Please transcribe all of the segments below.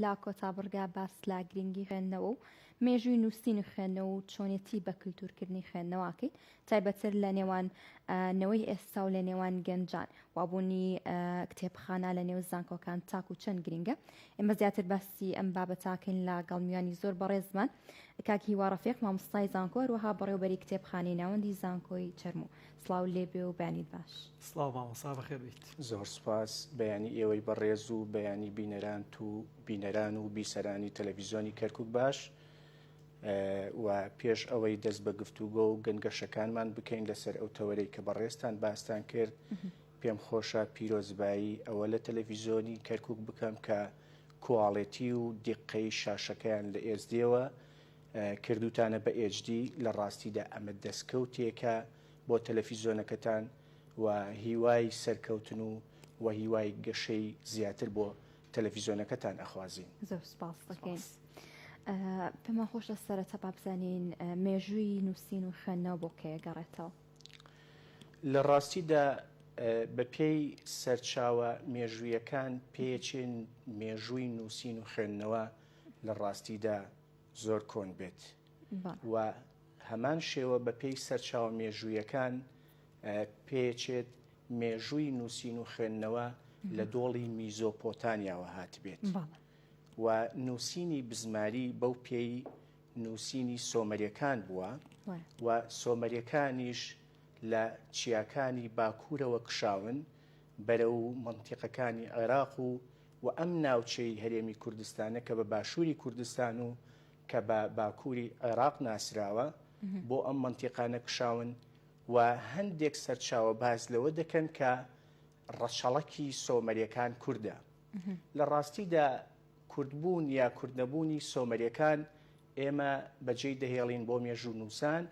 لە کۆتا بڕگا باس لە گرنگی خوێندنەوە و مێژووی نووسین و خوێندنەوە و چۆنێتی بە کلتورکردنی خوێندنەوە ئەکەین تایبەتتر لە نێوان نەوەی ئێستا و لە نێوان گەنجان وابوونی کتێبخانە لە نێو زانکۆکان تاکو چەند گرنگە ئێمە زیاتر باسی ئەم بابەتاکەین لە گەڵ میوانی زۆر بەڕێزمان کاک هیوا ڕەفیق مامۆستای زانکۆ هەروەها بەڕێوبەری کتێبخانەی ناوەندی زانکۆی چەرموو سڵاو لێبێ و بەیانیت باش. سڵاو مامۆستا بەخێر بیت. زۆر سوپاس، بەیانی ئێوەی بەڕێز و بەیانی بینەرانت و بینەران و بیسەرانی تەلەڤیزیۆنی کەرکوک باش و پێش ئەوەی دەست بە گفتوگۆ و گەنگەشەکانمان بکەین لەسەر ئەو تەوەرەی کە بەڕێزتان باستان کرد پێم خۆشە پیرۆزبایی ئەوە لە تەلەڤیزیۆنی کەرکوک بکەم کە کواڵێتی و دیقەی شاشەکەیان لە SD ەوە کردوتانە بە HD لە ڕاستیدا ئەمە دەستکەوتێکە بۆ تەلەفیزۆنەکەتان و هیوای سەرکەوتن و و هیوای گەشەی زیاتر بۆ تەلەفیزۆنەکەتان ئەخوازین. زۆر سوپاس دەکەین. پێمان خۆشە سەرەتا با بزانین مێژووی نووسین و خوێندنەوە بۆ کەی ئەگەڕێتەوە؟ لە ڕاستیدا بە پێی سەرچاوە مێژوویەکان پێچێ مێژووی نووسین و خوێندنەوە لە ڕاستیدا زۆر کۆن بێت و هەمان شێوە بە پێی سەرچاوە مێژوویەکان پێچێت مێژووی نووسین و خوێندنەوە لە دۆڵی میزۆپۆتانیاوە هاتبێت و نووسینی بزماری بەو پێی نووسینی سۆمەریەکان بووە و سۆمەریەکانیش لە چیاکانی باکوورەوە کشاون بەرەو مەنتیقەکانی عێراق و و ئەم ناوچەی هەرێمی کوردستانە کە بە باشووری کوردستان و کە بە باکووری عێراق ناسراوە بۆ ئەم مەنتیقانە کشاون و هەندێک سەرچاوە باس لەوە دەکەن کە ڕەچەڵەکی سۆمەریەکان کوردە. لە ڕاستیدا کوردبوون یا کوردنەبوونی سۆمەریەکان ئێمە بەجێی دەهێڵین بۆ مێژوونووسان،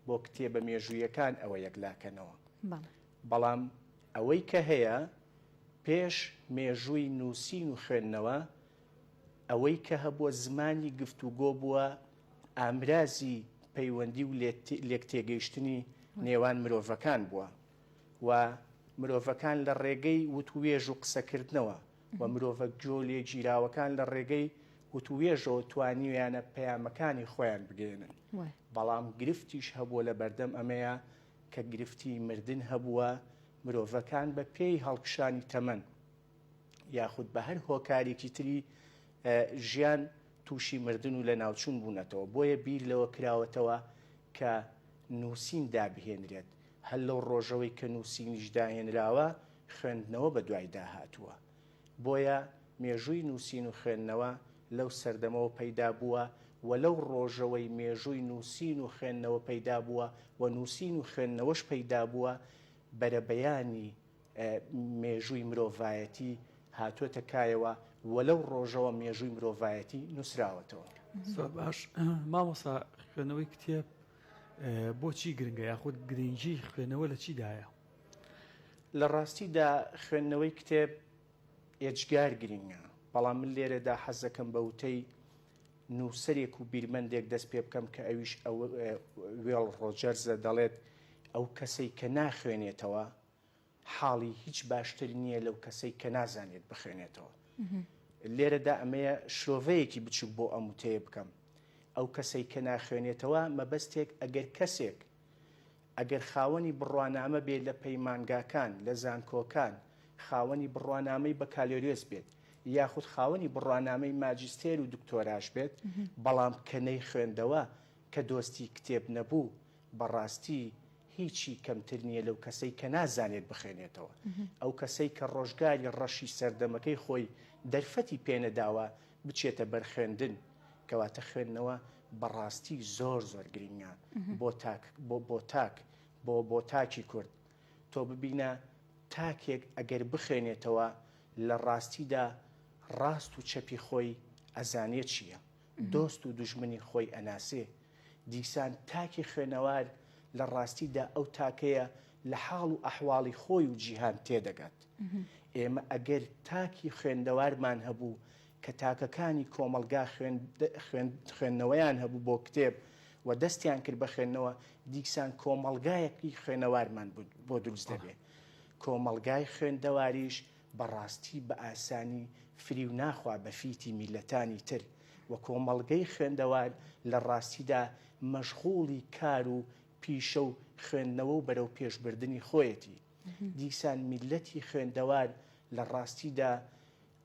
بۆ کتێبە مێژوویەکان ئەوە یەکلاکەنەوە. بەڵام ئەوەی کە هەیە پێش مێژووی نووسین و خوێندنەوە ئەوەی کە هەبووە زمانی گفتوگۆ بووە ئامرازی پەیوەندی و لێکتێگەیشتنی نێوان مرۆڤەکان بووە و مرۆڤەکان لە ڕێگەی وتووێژ و قسەکردنەوە و مرۆڤە گوێ لێگیراوەکان لە ڕێگەی وتووێژەوە توانیویانە پەیامەکانی خۆیان بگەیەنن. بەڵام گرفتیش هەبووە لە بەردەم ئەمەیا کە گرفتی مردن هەبووە، مرۆڤەکان بە پێی هەڵکشانی تەمەن یاخود بە هەر هۆکارێکی تری ژیان تووشی مردن و لەناوچوون بوونەتەوە، بۆیە بیر لەوە کراوەتەوە کە نووسین دابهێنرێت، هەر لەو ڕۆژەوەی کە نووسینیش داهێنراوە خوێندنەوە بە دوایدا هاتووە. بۆیە مێژووی نووسین و خوێندنەوە لەو سەردەمەوە پەیدا بووە و لەو ڕۆژەوەی مێژووی نووسین و خوێندنەوە پەیدا بووە و نووسین و خوێندنەوەش پەیدا بووە بەرەبەیانی مێژووی مرۆڤایەتی هاتووەتە کایەوە و لەو ڕۆژەوە مێژووی مرۆڤایەتی نووسراوەتەوە. زۆر باش مامۆستا خوێندنەوەی کتێب بۆچی گرنگە یاخود گرنگی خوێندنەوە لە چیدایە؟ لە ڕاستیدا خوێندنەوەی کتێب ئێجگار گرینگە، بەڵام من لێرەدا حەز دەکەم بە وتەی نووسەرێک و بیرمەندێک دەست پێ بکەم کە ئەویش وێڵ ڕۆجەرزە دەڵێت ئەو کەسەی کە ناخوێنێتەوە حاڵی هیچ باشتر نییە لەو کەسەی کە نازانێت بخوێنێتەوە. لێرەدا ئەمەیە شرۆڤەیەکی بچووک بۆ ئەم وتەیە بکەم. ئەو کەسەی کە ناخوێنێتەوە مەبەستێک ئەگەر کەسێک ئەگەر خاوەنی بڕوانامە بێت لە پەیمانگاکان، لە زانکۆکان، خاوەنی بڕوانامەی بەکالۆریۆس بێت، یاخود خاوەنی بڕوانامەی ماجستێر و دکتۆراش بێت، بەڵام کە نەیخوێندەوە، کە دۆستی کتێب نەبوو، بەڕاستی هیچی کەمتر نییە لەو کەسەی کە نازانێت بخوێنێتەوە. ئەو کەسەی کە ڕۆژگاری ڕەشی سەردەمەکەی خۆی دەرفەتی پێنەداوە بچێتە بەر خوێندن، کەواتە خوێندنەوە بەڕاستی زۆر زۆر گرینگە بۆ تاک بۆ بۆ تاک بۆ بۆ تاکی کورد تۆ ببینە تاکێک ئەگەر بخوێنێتەوە لە ڕاستیدا ڕاست و چەپی خۆی ئەزانێ چییە دۆست و دوژمنی خۆی ئەناسێ دیسان تاکی خوێنەوار لە ڕاستیدا ئەو تاکەیە لە حاڵ و ئەحواڵی خۆی و جیهان تێدەگات ئێمە ئەگەر تاکی خوێندەوارمان هەبوو کە تاکەکانی کۆمەڵگا خوێندنەوەیان هەبوو بۆ کتێب و دەستیان کرد بە خوێندنەوە، دیسان کۆمەڵگایەکی خوێنەوارمان بۆ دروست دەبێ. کۆمەڵگای خوێندەواریش بە ڕاستی بە ئاسانی فریو ناخوا بە فیتی میللەتانی تر و کۆمەڵگەی خوێندەوار لە ڕاستیدا مەشغوڵی کار و پیشە و خوێندنەوە و بەرەو پێشبردنی خۆیەتی. دیسان میللەتی خوێندەوار لە ڕاستیدا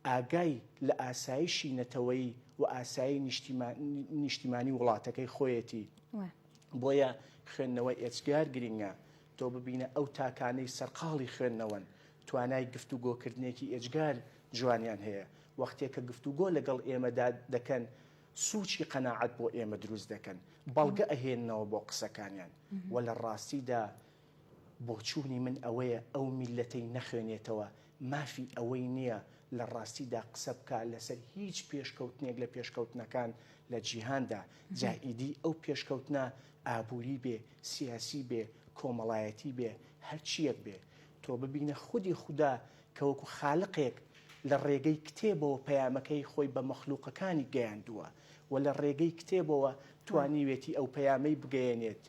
ئاگای لە ئاسایشی نەتەوەیی و ئاسایی نیشتیمانی وڵاتەکەی خۆیەتی. بۆیە خوێندنەوە ئێجگار گرینگە. تۆ ببینە ئەو تاکانەی سەرقاڵی خوێندنەوەن، توانای گفتوگۆکردنێکی ئێجگار جوانیان هەیە. وەختێ کە گفتوگۆ لەگەڵ ئێمەدا دەکەن، سووچی قەناعەت بۆ ئێمە دروست دەکەن، بەڵگە ئەهێننەوە بۆ قسەکانیان و لە ڕاستیدا بۆچوونی من ئەوەیە ئەو میللەتەی نەخوێنێتەوە مافی ئەوەی نییە لە ڕاستیدا قسە بکا لەسەر هیچ پێشکەوتنێک لە پێشکەوتنەکان لە جیهاندا، جا ئیدی ئەو پێشکەوتنە ئابووری بێ، سیاسی بێ، کۆمەڵایەتی بێ، هەرچییەک بێ. تۆ ببینە خودی خودا کە وەکو خالقێک لە ڕێگەی کتێبەوە پەیامەکەی خۆی بە مەخلوقەکانی گەیاندووە و لە ڕێگەی کتێبەوە توانیوێتی ئەو پەیامەی بگەیەنێت.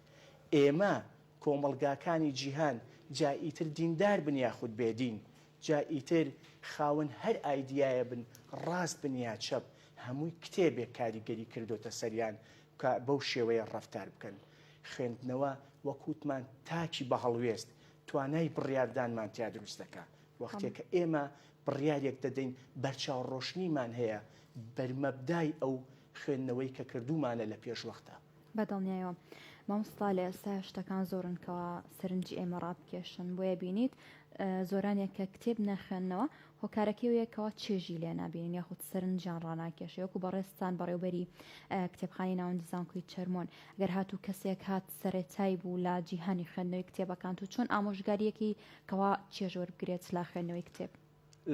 ئێمە کۆمەڵگاکانی جیهان جا ئیتر دیندار بن یاخود بێ دین، جا ئیتر خاوەن هەر ئایدیایە بن ڕاست بن یا چەپ، هەمووی کتێبێک کاریگەری کردۆتە سەریان کە بەو شێوەیە ڕەفتار بکەن. خوێندنەوە وەک وتمان تاکی بە هەڵوێست، توانای بڕیاردانمان تیا دروست دەکا. وەختێ کە ئێمە بڕیارێک دەدەین بەرچاوڕۆشنیمان هەیە بەرمەبدای ئەو خوێندنەوەی کە کردوومانە لە پێشوەختە. بە دڵنیایەوە مامۆستا لە ئێستا شتەکان زۆرن کەوا سەرنجی ئێمە ڕابکێشن بۆیە بینیت زۆرانێک کە کتێب ناخوێننەوە هۆکارەکەی وەیە کەوا چێژی لێ نابینن یاخود سەرنجیان ڕاناکێشێ وەکو بەڕێزتان بەڕێوبەری کتێبخانەی ناوەندی زانکۆی چەرمۆن گەر هاتوو کەسێک هات سەرەتای بوو لە جیهانی خوێندنەوەی کتێبەکان تو چۆن ئامۆژگاریەکی کەوا چێژ وەربگرێت لە خوێندنەوەی کتێب؟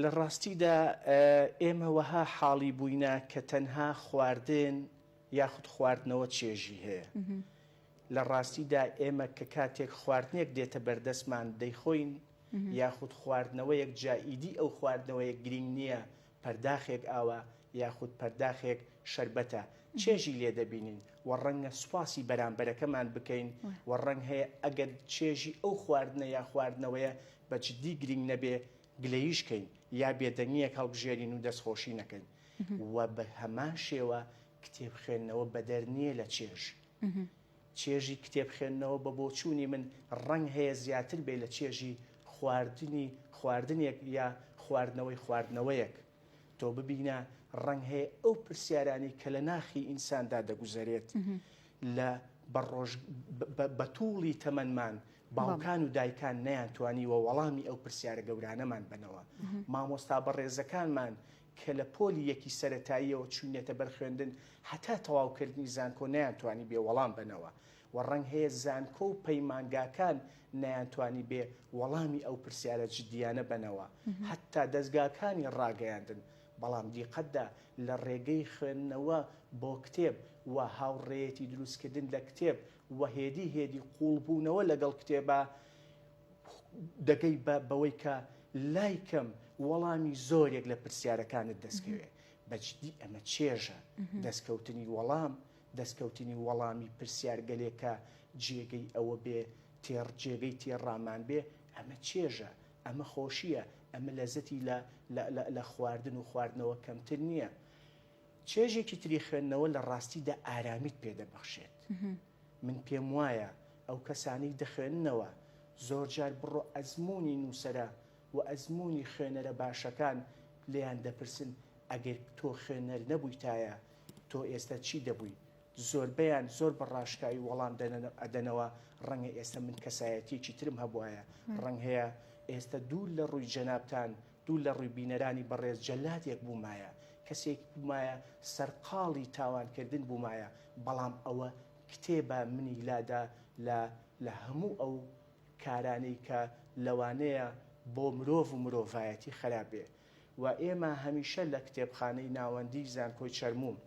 لە ڕاستیدا ئێمە وەها حاڵی بووینە کە تەنها خواردن یاخود خواردنەوە چێژی هەیە. لە ڕاستیدا ئێمە کە کاتێک خواردنێک دێتە بەردەستمان دەیخۆین یاخود خواردنەوەیەک جا ئیدی ئەو خواردنەوەیە گرینگ نییە پەرداخێک ئاوە یاخود پەرداخێک شەربەتە چێژی لێ دەبینین و ڕەنگە سوپاسی بەرامبەرەکەمان بکەین و ڕەنگ هەیە ئەگەر چێژی ئەو خواردنە یا خواردنەوەیە بە جدی گرینگ نەبێ گلەییش کەین یا بێدەنگییەک هەڵبژێرین و دەستخۆشی نەکەین و بە هەمان شێوە کتێب خوێندنەوە بەدەر نییە لە چێژ. چێژی کتێب خوێندنەوە بە بۆچوونی من ڕەنگ هەیە زیاتر بێ لە چێژی خواردنی خواردنێک یا خواردنەوەی خواردنەوەیەک. تۆ ببینە ڕەنگ هەیە ئەو پرسیارانەی کە لە ناخی ئینساندا دەگوزەرێت لە بە ڕۆژ بە تووڵی تەمەنمان باوکان و دایکان نەیانتوانیوە وەڵامی ئەو پرسیارە گەورانەمان بەنەوە. مامۆستا بەڕێزەکانمان کە لە پۆلی یەکی سەرەتاییەوە چووینەتە بەر خوێندن هەتا تەواوکردنی زانکۆ نەیانتوانیبێ وەڵام بەنەوە و ڕەنگ هەیە زانکۆ و پەیمانگاکان نەیانتوانیبێ وەڵامی ئەو پرسیارە جدییانە بەنەوە هەتا دەزگاکانی ڕاگەیاندن بەڵام دیقەتدا لە ڕێگەی خوێندنەوە بۆ کتێب و هاوڕێیەتی دروستکردن لە کتێب و هێدی هێدی قووڵبوونەوە لەگەڵ کتێبا دەگەی بە بەوەی کە لای کەم وەڵامی زۆرێک لە پرسیارەکانت دەستکەوێ. بە جدی ئەمە چێژە، دەستکەوتنی وەڵام، دەستکەوتنی وەڵامی پرسیارگەلێک کە جێگەی ئەوە بێ تێڕ جێگەی تێڕامان بێ، ئەمە چێژە، ئەمە خۆشییە، ئەمە لەزەتی لە لە لە لە خواردن و خواردنەوە کەمتر نییە. چێژێکی تری خوێندنەوە لە ڕاستیدا ئارامیت پێ دەبەخشێت. من پێم وایە ئەو کەسانەی دەخوێننەوە زۆرجار بڕۆ ئەزموونی نووسەرە و ئەزموونی خوێنەرە باشەکان لێیان دەپرسن ئەگەر تۆ خوێنەر نەبوویتایە تۆ ئێستا چی دەبووی؟ زۆربەیان زۆر بە ڕاشکاوی وەڵام ئەدەنەوە ڕەنگە ئێستا من کەسایەتیەکی ترم هەبوایە ڕەنگ هەیە ئێستا دوور لە ڕووی جەنابتان دوور لە ڕووی بینەرانی بەڕێز جەلادێک بوومایە کەسێک بوومایە سەرقاڵی تاوانکردن بوومایە بەڵام ئەوە کتێبە منی لادا لە لە هەموو ئەو کارانەی کە لەوانەیە بۆ مرۆڤ و مرۆڤایەتی خەراپ بێ و ئێمە هەمیشە لە کتێبخانەی ناوەندی زانکۆی چەرموو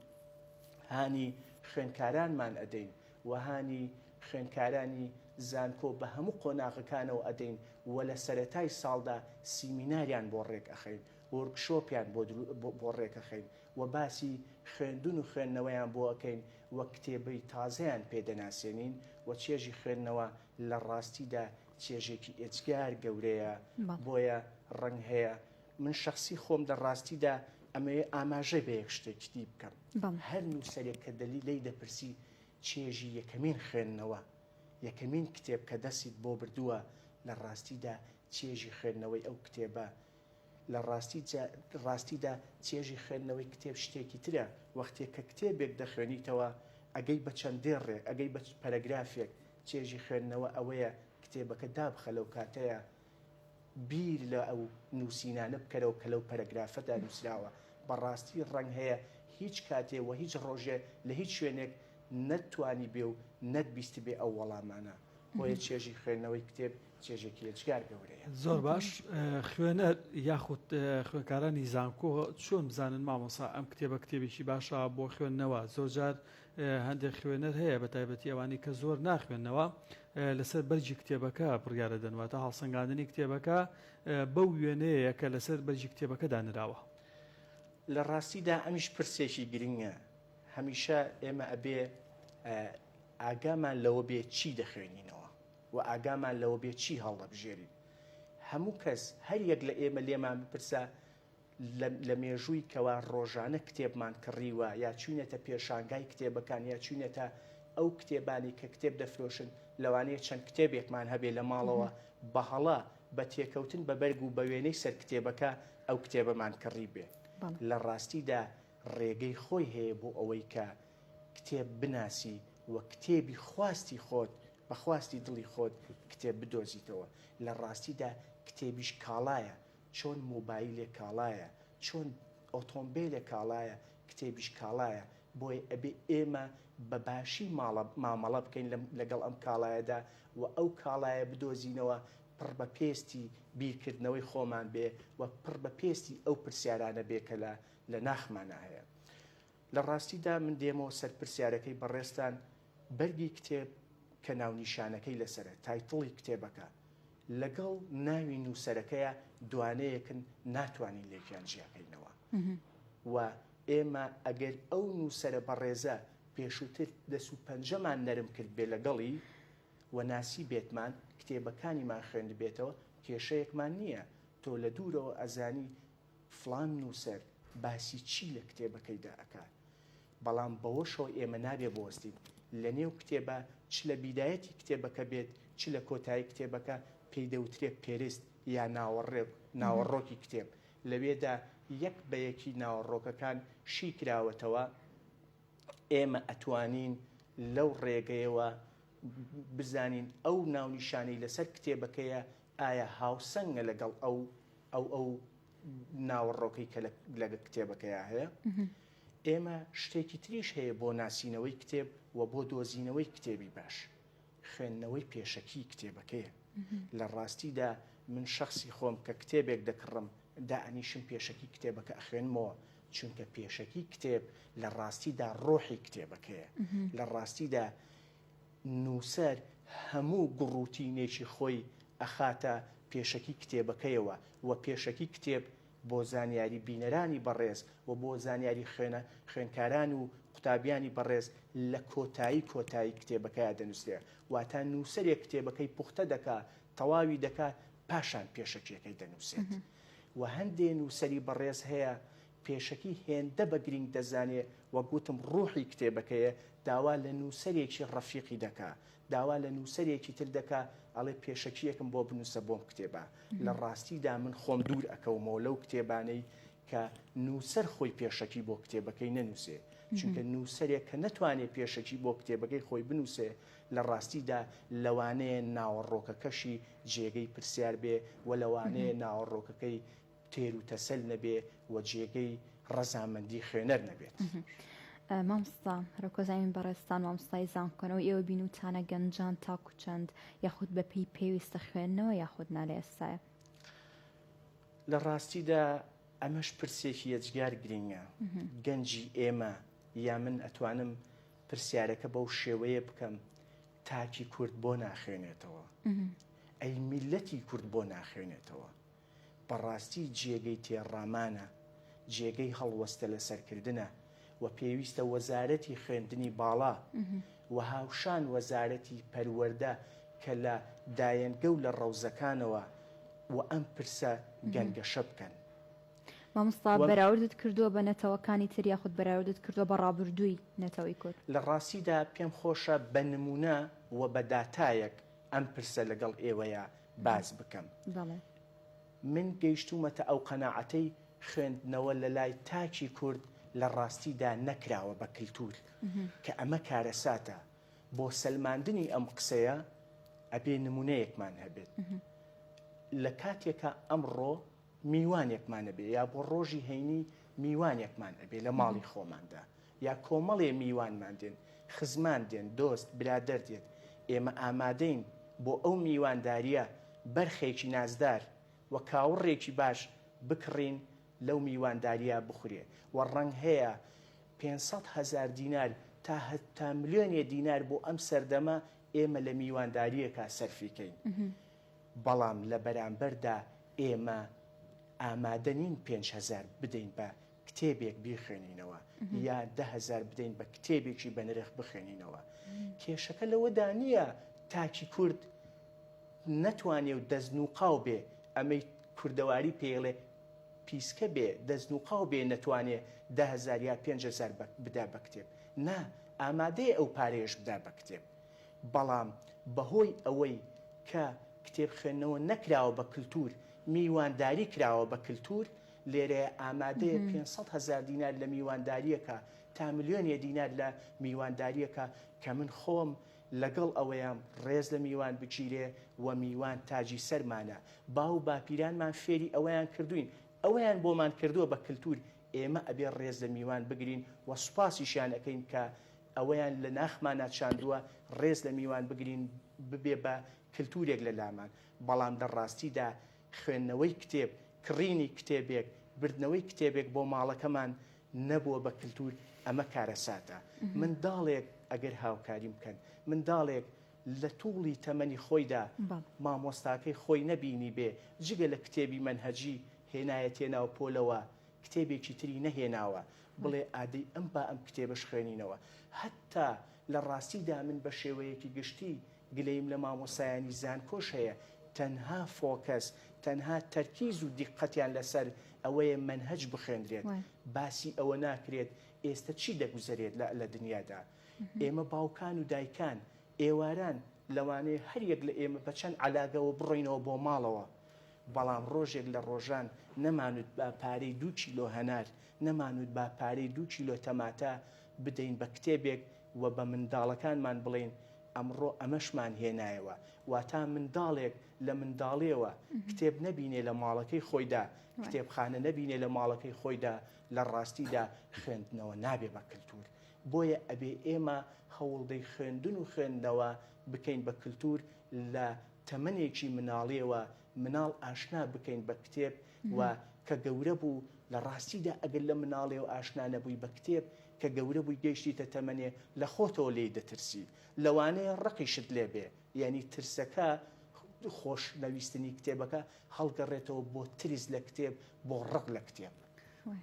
هانی خوێندکارانمان ئەدەین و هانی خوێندکارانی زانکۆ بە هەموو قۆناغەکانەوە ئەدەین و لە سەرەتای ساڵدا سیمیناریان بۆ ڕێک ئەخەین وۆرکشۆپیان بۆ بۆ ڕێک ئەخەین و باسی خوێندن و خوێندنەوەیان بۆ ئەکەین و کتێبی تازەیان پێ دەناسێنین و چێژی خوێندنەوە لە ڕاستیدا چێژێکی ئێجگار گەورەیە بۆیە ڕەنگ هەیە من شەخسی خۆم لە ڕاستیدا. ئەمەوێ ئاماژە بە یەک شتێکی دی بکەم. هەر نووسەرێک کە دەلی لێی دەپرسی چێژی یەکەمین خوێندنەوە، یەکەمین کتێب کە دەستیت بۆ بردووە لە ڕاستیدا چێژی خوێندنەوەی ئەو کتێبە لە ڕاستی ڕاستیدا چێژی خوێندنەوەی کتێب شتێکی ترە وەختێ کە کتێبێک دەخوێنیتەوە ئەگەی بە چەند دێڕێک ئەگەی بە پەرەگرافێک چێژی خوێندنەوە ئەوەیە کتێبەکە دابخە لەو کاتەیە بیر لە ئەو نووسینانە بکەرەوە کە لەو پەرەگرافەدا نووسراوە. بەڕاستی ڕەنگ هەیە هیچ کاتێ و هیچ ڕۆژێ لە هیچ شوێنێک نەتتوانیبێ و نەتبیستبێ ئەو وەڵامانە. بۆیە چێژی خوێندنەوەی کتێب چێژێکی یەجگار گەورەیە. زۆر باش خوێنەر یاخود خوێندکارانی زانکۆ چۆن بزانن مامۆسا ئەم کتێبە کتێبێکی باشە بۆ خوێندنەوە؟ زۆرجار هەندێک خوێنەر هەیە بە تایبەتی ئەوانەی کە زۆر ناخوێنەوە لەسەر بەرگی کتێبەکە بڕیارەدەن واتە هەڵسەنگاندنی کتێبەکە بەو وێنەیە کە لەسەر بەرگی کتێبەکە دانراوە. لە ڕاستیدا ئەمیش پرسێکی گرنگە هەمیشە ئێمە ئەبێ ئاگامان لەوە بێ چی دەخوێنینەوە و ئاگامان لەوە بێ چی هەڵدەبژێرین هەموو کەس هەر یەک لە ئێمە لێمان بپرسە لە مێژووی کەوا ڕۆژانە کتێبمان کڕیوە یا چوینەتە پێشانگای کتێبەکان یا چوینەتە ئەو کتێبانی کە کتێب دەفرۆشن لەوانەیە چەند کتێبێکمان هەبێ لە ماڵەوە بە هەڵە بە تێکەوتن بە بەرگ و بە وێنەی سەر کتێبەکە ئەو کتێبەمان کڕی بێ لە ڕاستیدا ڕێگەی خۆی هەیە بۆ ئەوەی کە کتێب بناسی و کتێبی خواستی خۆت بە خواستی دڵی خۆت کتێب بدۆزیتەوە لە ڕاستیدا کتێبیش کاڵایە چۆن مۆبایلێک کاڵایە، چۆن ئۆتۆمبێلێک کاڵایە، کتێبیش کاڵایە، بۆیە ئەبێ ئێمە بە باشی ماڵە مامەڵە بکەین لەگەڵ ئەم کاڵایەدا و ئەو کاڵایە بدۆزینەوە پڕ بە پێستی بیرکردنەوەی خۆمان بێ و پڕ بە پێستی ئەو پرسیارانە بێ کە لە لە ناخمانا هەیە. لە ڕاستیدا من دێمەوە سەر پرسیارەکەی بەڕێزتان، بەرگی کتێب کە ناونیشانەکەی لەسەرە، title ی کتێبەکە، لەگەڵ ناوی نووسەرەکەیا دوانەیەکن ناتوانین لێکیان جیاکەینەوە و ئێمە ئەگەر ئەو نووسەرە بەڕێزە پێشووتر دەست و پەنجەمان نەرم کردبێ لەگەڵی و ناسیبێتمان کتێبەکانیمان خوێندبێتەوە کێشەیەکمان نییە تۆ لە دوورەوە ئەزانی فڵان نووسەر باسی چی لە کتێبەکەیدا ئەکات بەڵام بەوەشەوە ئێمە نابێ بوەستین. لە نێو کتێبا چ لە بیدایەتی کتێبەکە بێت چ لە کۆتایی کتێبەکە پێی دەوترێ پێرست یا ناوەڕێک، ناوەڕۆکی کتێب. لەوێدا یەک بە یەکی ناوەڕۆکەکان شی کراوەتەوە. ئێمە ئەتوانین لەو ڕێگەیەوە بزانین ئەو ناونیشانەی لەسەر کتێبەکەیە ئایا هاوسەنگە لەگەڵ ئەو ئەو ئەو ناوەڕۆکەی کە لە کتێبەکەیا هەیە. ئێمە شتێکی تریش هەیە بۆ ناسینەوەی کتێب و بۆ دۆزینەوەی کتێبی باش، خوێندنەوەی پێشەکیی کتێبەکەیە. لە ڕاستیدا من شەخسی خۆم کە کتێبێک دەکڕم دائەنیشم پێشەکی کتێبەکە ئەخوێنمەوە، چونکە پێشەکی کتێب لە ڕاستیدا ڕۆحی کتێبەکەیە. لە ڕاستیدا نووسەر هەموو گوڕوتینێکی خۆی ئەخاتە پێشەکی کتێبەکەیەوە و پێشەکی کتێب بۆ زانیاری بینەرانی بەڕێز و بۆ زانیاری خوێنە خوێنکاران و قوتابیانی بەڕێز لە کۆتایی کۆتایی کتێبەکەیا دەنووسرێ واتە نووسەرێک کتێبەکەی پوختە دەکا تەواوی دەکا پاشان پێشەکیەکەی دەنووسێت و هەندێ نووسەری بەڕێز هەیە پێشەکی هێندە بە گرینگ دەزانێ وەک وتم ڕوحی کتێبەکەیە داوا لە نووسەرێکی ڕەفیقی دەکا داوا لە نووسەرێکی تر دەکا ئەڵێ پێشەکییەکم بۆ بنووسە بۆم کتێبە. لە ڕاستیدا من خۆم دوور ئەکەومەوە لەو کتێبانەی کە نووسەر خۆی پێشەکی بۆ کتێبەکەی نەنووسێ. چونکە نووسەرێک کە نەتوانێ پێشەکی بۆ کتێبەکەی خۆی بنووسێ لە ڕاستیدا لەوانەیە ناوەڕۆکەکەشی جێگەی پرسیار بێ و لەوانەیە ناوەڕۆکەکەی تێر و تەسەل نەبێ و جێگەی ڕەزامەندی خوێنەر نەبێت. مامۆستا ڕێکۆزانین بەڕێزتان مامۆستای زانکۆنەوە ئێوە بینوتانە گەنجان تاکو چەند یاخود بەپێی پێویستە خوێندنەوە یاخود نا لە ئێستایا؟ لە ڕاستیدا ئەمەش پرسێکی یەجگار گرینگە. گەنجی ئێمە یا من ئەتوانم پرسیارەکە بەو شێوەیە بکەم تاکی کورد بۆ ناخوێنێتەوە؟ ئەی میللەتی کورد بۆ ناخوێنێتەوە؟ بەڕاستی جێگەی تێڕامانە، جێگەی هەڵوەستە لەسەرکردنە و پێویستە وەزارەتی خوێندنی باڵا و هاوشان وەزارەتی پەروەردە کە لە دایەنگە و لە ڕەوزەکانەوە و ئەم پرسە گەنگەشە بکەن. مامۆستا بەراوردت کردووە بە نەتەوەکانی تر یاخود بەراوردت کردووە بە ڕابردووی نەتەوەی کورد؟ لە ڕاستیدا پێم خۆشە بە نموونە و بە داتایەک ئەم پرسە لەگەڵ ئێوەیا باس بکەم. بەڵێ. من گەیشتوومەتە ئەو قەناعەتەی خوێندنەوە لە لای تاکی کورد لە ڕاستیدا نەکراوە بە کلتوور، کە ئەمە کارەساتە. بۆ سەلماندنی ئەم قسەیە ئەبێ نموونەیەکمان هەبێت. لە کاتێکا ئەمڕۆ میوانێکمان ئەبێ یا بۆ ڕۆژی هەینی میوانێکمان ئەبێ لە ماڵی خۆماندا یا کۆمەڵێ میوانمان دێن، خزمان دێن، دۆست، برادەر دێت، ئێمە ئامادەین بۆ ئەو میواندارییە بەرخێکی نازدار و کاوڕێکی باش بکڕین لەو میواندارییە بخورێ و ڕەنگ هەیە 500 هەزار دینار تا هەتا ملیۆنێ دینار بۆ ئەم سەردەمە ئێمە لە میواندارییەکا سەرفی کەین. بەڵام لە بەرامبەردا ئێمە ئامادە نین 5000 بدەین بە کتێبێک بیخوێنینەوە یا 10,000 بدەین بە کتێبێکی بەنرخ بخوێنینەوە. کێشەکە لەوەدا نییە تاکی کورد نەتوانێ و دەستنووقاو بێ، ئەمەی کوردەواری پێیڵێ پیسکە بێ، دەستنووقاو بێ نەتوانێ 10,000 یا 5000 بدا بە کتێب. نا، ئامادەیە ئەو پارەیەش بدا بە کتێب. بەڵام بەهۆی ئەوەی کە کتێب خوێندنەوە نەکراوە بە کلتور، میوانداری کراوە بە کلتور، لێرەیە ئامادەیە 500 هەزار دینار لە میواندارییەکە تا ملیۆنێ دینار لە میواندارییەکە کە من خۆم لەگەڵ ئەوەیام ڕێز لە میوان بگیرێ و میوان تاجی سەرمانە، باو و باپیرانمان فێری ئەوەیان کردووین، ئەوەیان بۆمان کردووە بە کلتور، ئێمە ئەبێ ڕێز لە میوان بگرین و سوپاسیشیان ئەکەین کە ئەوەیان لە ناخمانا چاندووە ڕێز لە میوان بگرین ببێ بە کلتورێک لە لامان، بەڵام لە ڕاستیدا خوێندنەوەی کتێب، کڕینی کتێبێک، بردنەوەی کتێبێک بۆ ماڵەکەمان نەبووە بە کلتور، ئەمە کارەساتە. منداڵێک ئەگەر هاوکاریم بکەن، منداڵێک لە توڵی تەمەنی خۆیدا مامۆستاکەی خۆی نەبینیبێ، جگە لە کتێبی مەنهەجی هێنایەتیە ناو پۆلەوە، کتێبێکی تری نەهێناوە، بڵێ ئادەی ئەم با ئەم کتێبەش خوێنینەوە. هەتا لە ڕاستیدا من بە شێوەیەکی گشتی گلەییم لە مامۆستایانی زانکۆش هەیە، تەنها focus، تەنها تەرکیز و دیققەتیان لەسەر ئەوەیە مەنهەج بخوێندرێت، باسی ئەوە ناکرێت ئێستە چی دەگوزەرێت لە دنیادا. ئێمە باوکان و دایکان ئێواران لەوانەیە هەر یەک لە ئێمە بە چەند عەلاگەوە بڕۆینەوە بۆ ماڵەوە، بەڵام ڕۆژێک لە ڕۆژان نەمانوت با پارەی دوو کیلۆ هەنار، نەمانوت با پارەی دوو کیلۆ تەماتە بدەین بە کتێبێک و بە منداڵەکانمان بڵێین ئەمڕۆ ئەمەشمان هێنایەوە. واتا منداڵێک لە منداڵیەوە کتێب نەبینێ لە ماڵەکەی خۆیدا، کتێبخانە نەبینێ لە ماڵەکەی خۆیدا، لە ڕاستیدا خوێندنەوە نابێ بە کلتور. بۆیە ئەبێ ئێمە هەوڵدەی خوێندن و خوێندنەوە بکەین بە کلتور لە تەمەنێکی مناڵیەوە مناڵ ئاشنا بکەین بە کتێب و کە گەورە بوو لە ڕاستیدا ئەگەر لە مناڵیەوە ئاشنا نەبووی بە کتێب کە گەورە بووی گەیشتیتە تەمەنێ لە خۆتەوە لێی دەترسی لەوانەیە ڕقیشت لێ بێ یانی ترسەکە خۆش نەویستنی کتێبەکە هەڵگەڕێتەوە بۆ ترس لە کتێب بۆ ڕق لە کتێب.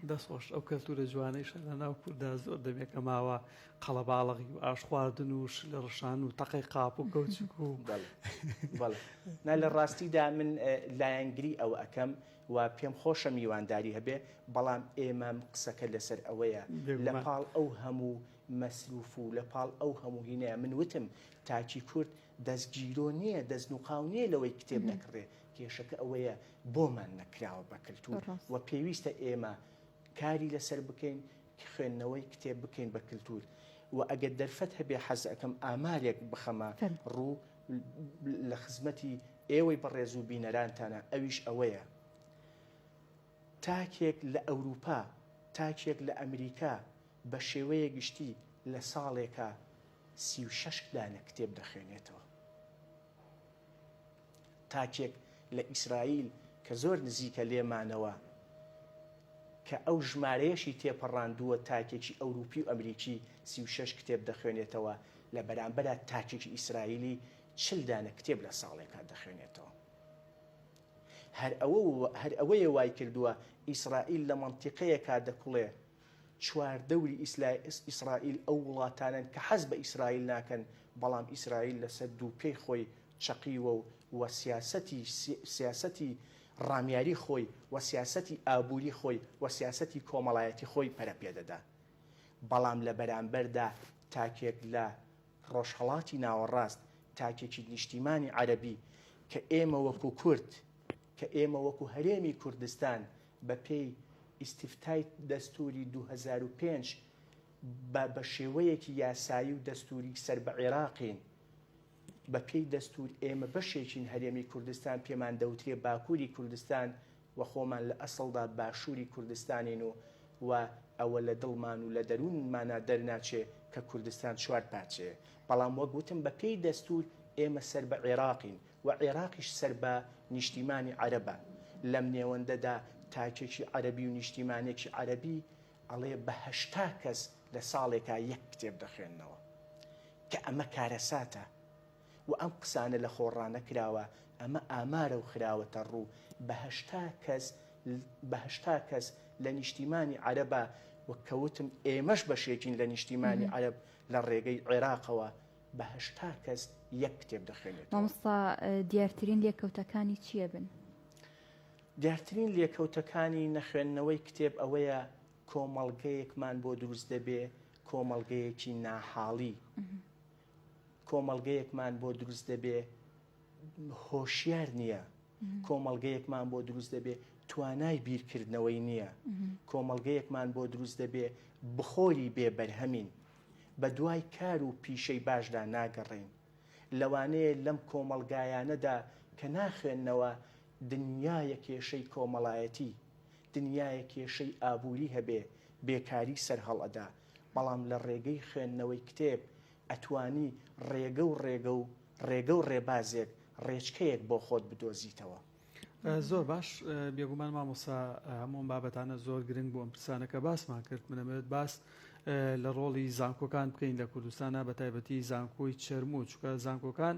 دەست خۆش ئەو کەلتورە جوانەیشە لە ناو کوردا زۆر دەمێکە ماوە قەڵەباڵغی و ئاش خواردن و شلە ڕشان و تەقەی قاپ و کەوچک و بەڵێ نا لە ڕاستیدا من لایەنگری ئەوە ئەکەم و پێم خۆشە میوانداری هەبێ بەڵام ئێمەم قسەکە لەسەر ئەوەیە لە پاڵ ئەو هەموو مەسروف و لە پاڵ ئەو هەموو هینەیە من وتم تاکی کورد دەستگیرۆ نییە دەستنوقاو نییە لەوەی کتێب نەکڕێ کێشەکە ئەوەیە بۆمان نەکراوە بە کلتور و پێویستە ئێمە کاری لەسەر بکەین خوێندنەوەی کتێب بکەین بە کلتور و ئەگەر دەرفەت هەبێ حەز ئەکەم ئامارێک بخەمە ڕوو لە خزمەتی ئێوەی بەڕێز و بینەرانتانە ئەویش ئەوەیە تاکێک لە ئەوروپا تاکێک لە ئەمریکا بە شێوەیە گشتی لە ساڵێکا 36 دانە کتێب دەخوێنێتەوە. تاکێک لە ئیسرائیل کە زۆر نزیکە لێمانەوە کە ئەو ژمارەیەشی تێپەڕاندووە تاکێکی ئەوروپی و ئەمریکی 36 کتێب دەخوێنێتەوە لە بەرامبەرا تاکێکی ئیسرائیلی 40 دانە کتێب لە ساڵێکا دەخوێنێتەوە. هەر ئەوە هەر ئەوەیە وای کردووە ئیسرائیل لە مەنتیقەیەکا دەکوڵێ چواردەوری ئیسرائیل ئەو وڵاتانەن کە حەز بە ئیسرائیل ناکەن، بەڵام ئیسرائیل لەسەر دوو پێی خۆی چەقیوە و و سیاسەتی سیاسەتی ڕامیاری خۆی و سیاسەتی ئابووری خۆی و سیاسەتی کۆمەڵایەتی خۆی پەرە پێدەدا. بەڵام لە بەرامبەردا تاکێک لە ڕۆژهەڵاتی ناوەڕاست، تاکێکی نیشتیمانی عەرەبی کە ئێمە وەکو کورد، کە ئێمە وەکو هەرێمی کوردستان بە پێی ئیستیفتای دەستووری 2005 بە بە شێوەیەکی یاسایی و دەستووری سەر بە عێراقین، بە پێی دەستوور ئێمە بەشێکین هەرێمی کوردستان پێمان دەوترێ باکووری کوردستان و خۆمان لە ئەسڵدا باشووری کوردستانین و و ئەوە لە دڵمان و لە دەروونمانا دەرناچێ کە کوردستان چوار پارچەیە بەڵام وەک وتم بە پێی دەستوور ئێمە سەر بە عێراقین و عێراقیش سەر بە نیشتیمانی عەرەبە لەم نێوەندەدا تاکێکی عەرەبی و نیشتیمانێکی عەرەبی ئەڵێ بە 80 کەس لە ساڵێکا یەک کتێب دەخوێننەوە کە ئەمە کارەساتە و ئەم قسانە لە خۆ ڕانەکراوە، ئەمە ئامارە و خراوەتە ڕوو، بە 80 کەس بە 80 کەس لە نیشتیمانی عەرەبا و کە وتم ئێمەش بەشێکین لە نیشتیمانی عەرەب لە ڕێگەی عێراقەوە بە 80 کەس یەک کتێب دەخوێنێتەوە. مامۆستا دیارترین لێکەوتەکانی چییە بن؟ دیارترین لێکەوتەکانی نەخوێندنەوەی کتێب ئەوەیە کۆمەڵگەیەکمان بۆ دروست دەبێ، کۆمەڵگەیەکی ناحاڵی، کۆمەڵگەیەکمان بۆ دروست دەبێ هۆشیار نییە، کۆمەڵگەیەکمان بۆ دروست دەبێ توانای بیرکردنەوەی نییە، کۆمەڵگەیەکمان بۆ دروست دەبێ بخۆری بێ بەرهەمین، بە دوای کار و پیشەی باشدا ناگەڕێین. لەوانەیە لەم کۆمەڵگایانەدا کە ناخوێننەوە دنیایە کێشەی کۆمەڵایەتی، دنیایە کێشەی ئابووری هەبێ، بێکاری سەرهەڵئەدا، بەڵام لە ڕێگەی خوێندنەوەی کتێب ئەتوانی ڕێگە و ڕێگە و ڕێگە و ڕێبازێک، ڕێچکەیەک بۆ خۆت بدۆزیتەوە. زۆر باش بێگومان مامۆستا هەموو ئەم بابەتانە زۆر گرنگ بوو ئەم پرسانە کە باسمان کرد من ئەمەوێت باس لە ڕۆڵی زانکۆکان بکەین لە کوردستانە بە تایبەتی زانکۆی چەرموو چونکە زانکۆکان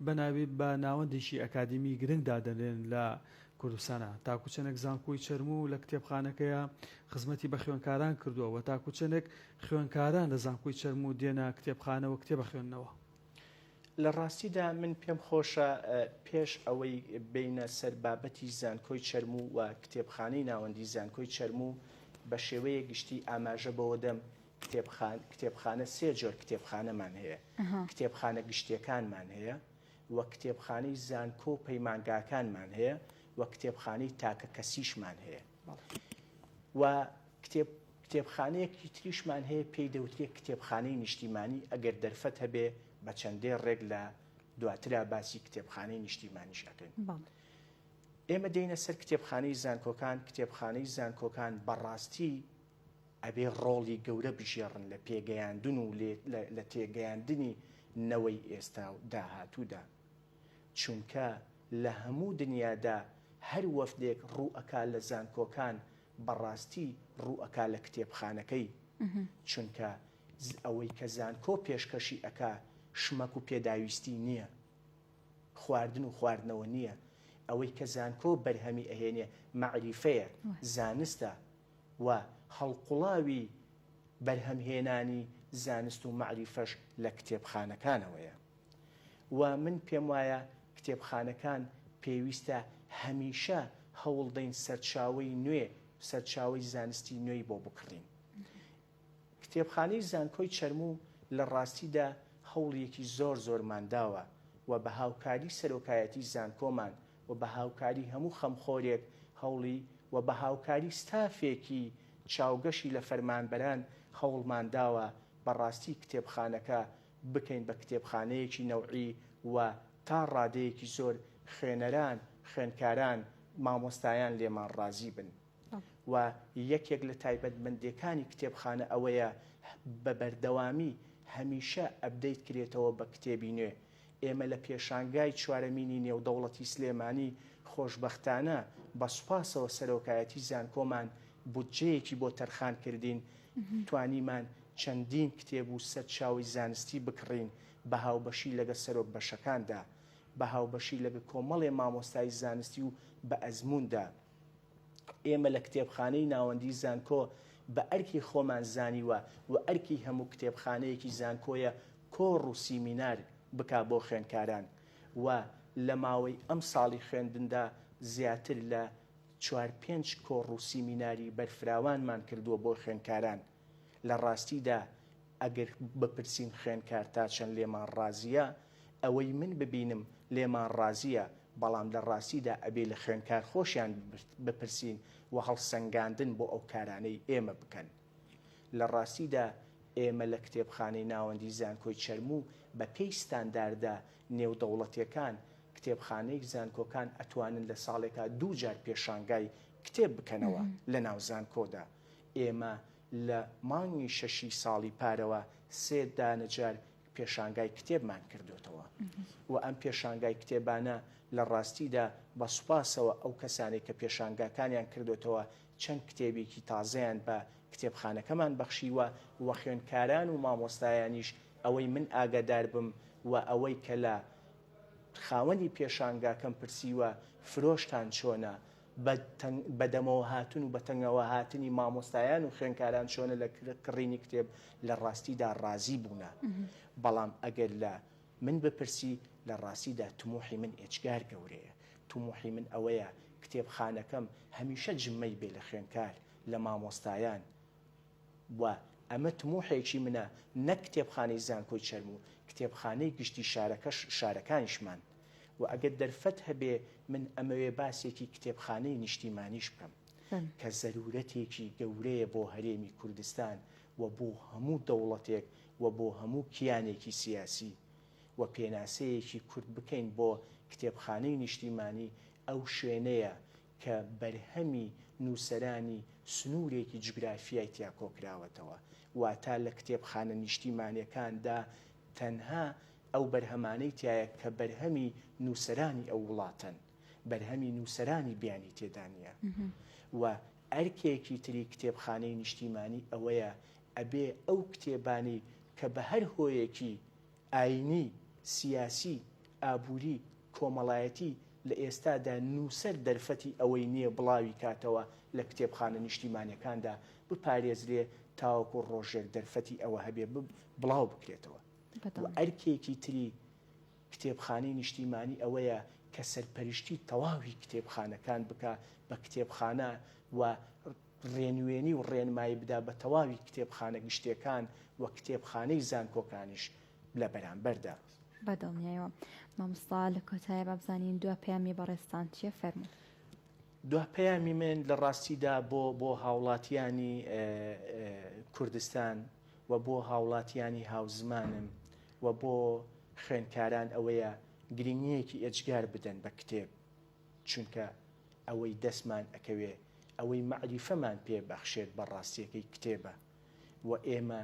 بە ناوی بە ناوەندێکی ئەکادیمی گرنگ دادەنرێن لە کوردستانە تاکو چەندێک زانکۆی چەرموو لە کتێبخانەکەیە خزمەتی بە خوێنکاران کردووە و تاکو چەندێک خوێنکاران لە زانکۆی چەرموو دێنە کتێبخانەوە کتێبە خوێندنەوە. لە ڕاستیدا من پێم خۆشە پێش ئەوەی بێینە سەر بابەتی زانکۆی چەرموو و کتێبخانەی ناوەندی زانکۆی چەرموو بە شێوەیەک گشتی ئاماژە بەوە دەم کتێبخان کتێبخانە سێ جۆر کتێبخانەمان هەیە کتێبخانە گشتیەکانمان هەیە و کتێبخانەی زانکۆ و پەیمانگاکانمان هەیە و کتێبخانەی تاکە کەسیشمان هەیە و کتێب کتێبخانەیەکی تریشمان هەیە پێی دەوترێ کتێبخانەی نیشتیمانی ئەگەر دەرفەت هەبێ بە چەند دێڕێک لە دواترا باسی کتێبخانەی نیشتیمانیش ئەکەین. ئێمە دێینە سەر کتێبخانەی زانکۆکان، کتێبخانەی زانکۆکان بەڕاستی ئەبێ ڕۆڵی گەورە بگێڕن لە پێگەیاندن و لە تێگەیاندنی نەوەی ئێستا و داهاتوودا. چونکە لە هەموو دنیادا هەر وەفدێک ڕوو ئەکا لە زانکۆکان بەڕاستی ڕوو ئەکا لە کتێبخانەکەی چونکە ئەوەی کە زانکۆ پێشکەشی ئەکا شمەک و پێداویستی نییە خواردن و خواردنەوە نییە ئەوەی کە زانکۆ بەرهەمی ئەهێنێ مەعریفەیە زانستە و هەڵقوڵاوی بەرهەمهێنانی زانست و مەعریفەش لە کتێبخانەکانەوەیە. و من پێم وایە کتێبخانەکان پێویستە هەمیشە هەوڵدەین سەرچاوەی نوێ، سەرچاوەی زانستی نوێی بۆ بکڕین. کتێبخانەی زانکۆی چەرموو لە ڕاستیدا هەوڵیەکی زۆر زۆرمان داوە و بە هاوکاری سەرۆکایەتی زانکۆمان و بە هاوکاری هەموو خەمخۆرێک هەوڵی و بە هاوکاری ستافێکی چاوگەشی لە فەرمانبەران هەوڵمان داوە بە ڕاستی کتێبخانەکە بکەین بە کتێبخانەیەکی نەوعی و تا ڕادەیەکی زۆر خوێنەران، خوێندکاران، مامۆستایان لێمان ڕازی بن. و یەکێک لە تایبەتمەندیەکانی کتێبخانە ئەوەیە بە بەردەوامی هەمیشە update کرێتەوە بە کتێبی نوێ. ئێمە لە پێشانگای چوارەمینی نێودەوڵەتی سلێمانی خۆشبەختانە بە سوپاسەوە سەرۆکایەتی زانکۆمان بودجەیەکی بۆ تەرخان کردین، توانیمان چەندین کتێب و سەرچاوەی زانستی بکڕین بە هاوبەشی لەگە سەرۆک بەشەکاندا، بە هاوبەشی لەگە کۆمەڵێ مامۆستای زانستی و بە ئەزمووندا. ئێمە لە کتێبخانەی ناوەندی زانکۆ بە ئەرکی خۆمان زانیوە و ئەرکی هەموو کتێبخانەیەکی زانکۆیە کۆڕ و سیمینار بکا بۆ خوێندکاران و لە ماوەی ئەم ساڵی خوێندندا. زیاتر لە چوار پێنج کۆڕ و سیمیناری بەرفراوانمان کردووە بۆ خوێندکاران. لە ڕاستیدا ئەگەر بپرسین خوێندکار تا چەند لێمان ڕازییە، ئەوەی من ببینم لێمان ڕازییە، بەڵام لە ڕاستیدا ئەبێ لە خوێندکار خۆشیان بپرسین و هەڵسەنگاندن بۆ ئەو کارانەی ئێمە بکەن. لە ڕاستیدا ئێمە لە کتێبخانەی ناوەندی زانکۆی چەرموو بە پێی ستانداردە نێودەوڵەتیەکان کتێبخانەی زانکۆکان ئەتوانن لە ساڵێکا دوو جار پێشانگای کتێب بکەنەوە لە ناو زانکۆدا. ئێمە لە مانگی شەشی ساڵی پارەوە سێ دانە جار پێشانگای کتێبمان کردۆتەوە و ئەم پێشانگای کتێبانە لە ڕاستیدا بە سوپاسەوە ئەو کەسانەی کە پێشانگاکانیان کردۆتەوە چەند کتێبێکی تازەیان بە کتێبخانەکەمان بەخشیوە و خوێندکاران و مامۆستایانیش ئەوەی من ئاگادار بم و ئەوەی کە لە خاوەنی پێشانگاکەم پرسیوە فرۆشتان چۆنە بە دەمەوە هاتن و بە تەنگەوە هاتنی مامۆستایان و خوێندکاران چۆنە لە کڕینی کتێب لە ڕاستیدا ڕازی بوونە بەڵام ئەگەر لە من بپرسی لە ڕاستیدا تموحی من ئێجگار گەورەیە تموحی من ئەوەیە کتێبخانەکەم هەمیشە جمەی بێ لە خوێندکار لە مامۆستایان و ئەمە تموحێکی منە نەک کتێبخانەی زانکۆی چەرموو، کتێبخانەی گشتی شارەکەش شارەکانیشمان و ئەگەر دەرفەت هەبێ من ئەمەوێ باسێکی کتێبخانەی نیشتیمانیش بکەم کە زەرورەتێکی گەورەیە بۆ هەرێمی کوردستان و بۆ هەموو دەوڵەتێک و بۆ هەموو کیانێکی سیاسی و پێناسەیەکی کورت بکەین بۆ کتێبخانەی نیشتیمانی ئەو شوێنەیە کە بەرهەمی نووسەرانی سنوورێکی جوگرافیای تیا کۆکراوەتەوە، واتا لە کتێبخانە نیشتیمانیەکاندا تەنها ئەو بەرهەمانەی تیایە کە بەرهەمی نووسەرانی ئەو وڵاتەن، بەرهەمی نووسەرانی بیانی تێدا نییە. و ئەرکێکی تری کتێبخانەی نیشتیمانی ئەوەیە ئەبێ ئەو کتێبانەی کە بە هەر هۆیەکی ئاینی، سیاسی، ئابووری، کۆمەڵایەتی لە ئێستادا نووسەر دەرفەتی ئەوەی نییە بڵاوی کاتەوە لە کتێبخانە نیشتیمانیەکاندا بپارێزرێ تاوەکو ڕۆژێک دەرفەتی ئەوە هەبێ بڵاو بکرێتەوە. و ئەرکێکی تری کتێبخانەی نیشتیمانی ئەوەیە کە سەرپەرشتی تەواوی کتێبخانەکان بکا بە کتێبخانە و ڕێنوێنی و ڕێنمایی بدا بە تەواوی کتێبخانە گشتیەکان و کتێبخانەی زانکۆکانیش لە بەرامبەردا. بە دڵنیایەوە. مامۆستا لە کۆتاییا با بزانین دوا پەیامی بەڕێزتان چیە؟ فەرموو. دوا پەیامی من لە ڕاستیدا بۆ بۆ هاوڵاتیانی کوردستان و بۆ هاوڵاتیانی هاوزمانم و بۆ خوێندکاران ئەوەیە گرنگیەکی ئێجگار بدەن بە کتێب چونکە ئەوەی دەستمان ئەکەوێ ئەوەی مەعریفەمان پێ بەخشێت بە ڕاستیەکەی کتێبە و ئێمە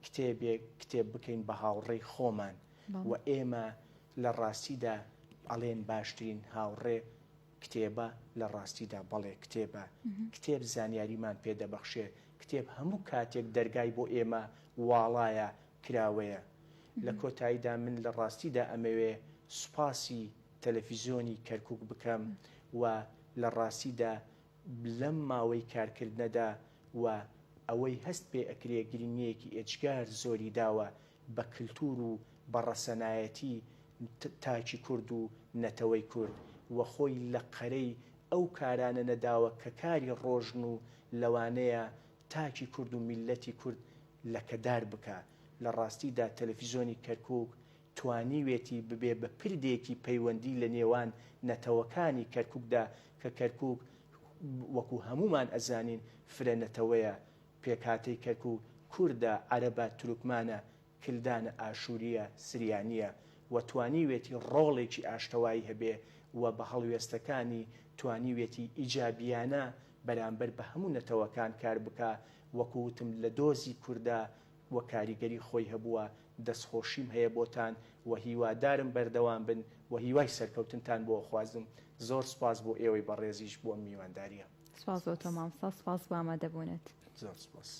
کتێبێک کتێب بکەین بە هاوڕێی خۆمان و ئێمە لە ڕاستیدا ئەڵێن باشترین هاوڕێ کتێبە لە ڕاستیدا بەڵێ کتێبە کتێب زانیاریمان پێ دەبەخشێ کتێب هەموو کاتێک دەرگای بۆ ئێمە واڵایە کراوەیە لە کۆتاییدا من لە ڕاستیدا ئەمەوێ سوپاسی تەلەفیزیۆنی کەرکوک بکەم و لە ڕاستیدا لەم ماوەی کارکردنەدا و ئەوەی هەست پێ ئەکرێ گرنگیەکی ئێجگار زۆری داوە بە کلتور و بە ڕەسەنایەتی تاکی کورد و نەتەوەی کورد و خۆی لە قەرەی ئەو کارانە نەداوە کە کاری ڕۆژن و لەوانەیە تاکی کورد و میللەتی کورد لەکەدار بکا لە ڕاستیدا تەلەفیزۆنی کەرکوک توانیوێتی ببێ بە پردێکی پەیوەندی لە نێوان نەتەوەکانی کەرکوکدا کە کەرکوک وەکو هەموومان ئەزانین فرە نەتەوەیە پێکهاتەی کەرکوک کوردە عەرەبە تورکمانە کلدانە ئاشوریە سریانیە و توانیوێتی ڕۆڵێکی ئاشتەوایی هەبێ و بە هەڵوێستەکانی توانیوێتی ئیجابیانە بەرامبەر بە هەموو نەتەوەکان کار بکا وەکو وتم لە دۆزی کوردا و کاریگەری خۆی هەبووە، دەستخۆشیم هەیە بۆتان و هیوادارم بەردەوام بن و هیوای سەرکەوتنتان بۆ ئەخوازم، زۆر سوپاس بۆ ئێوەی بەڕێزیش بۆ ئەم میوانداریە. سوپاس بۆ تۆ مامۆستا، سوپاس بۆ ئامادەبوونت. زۆر سوپاس.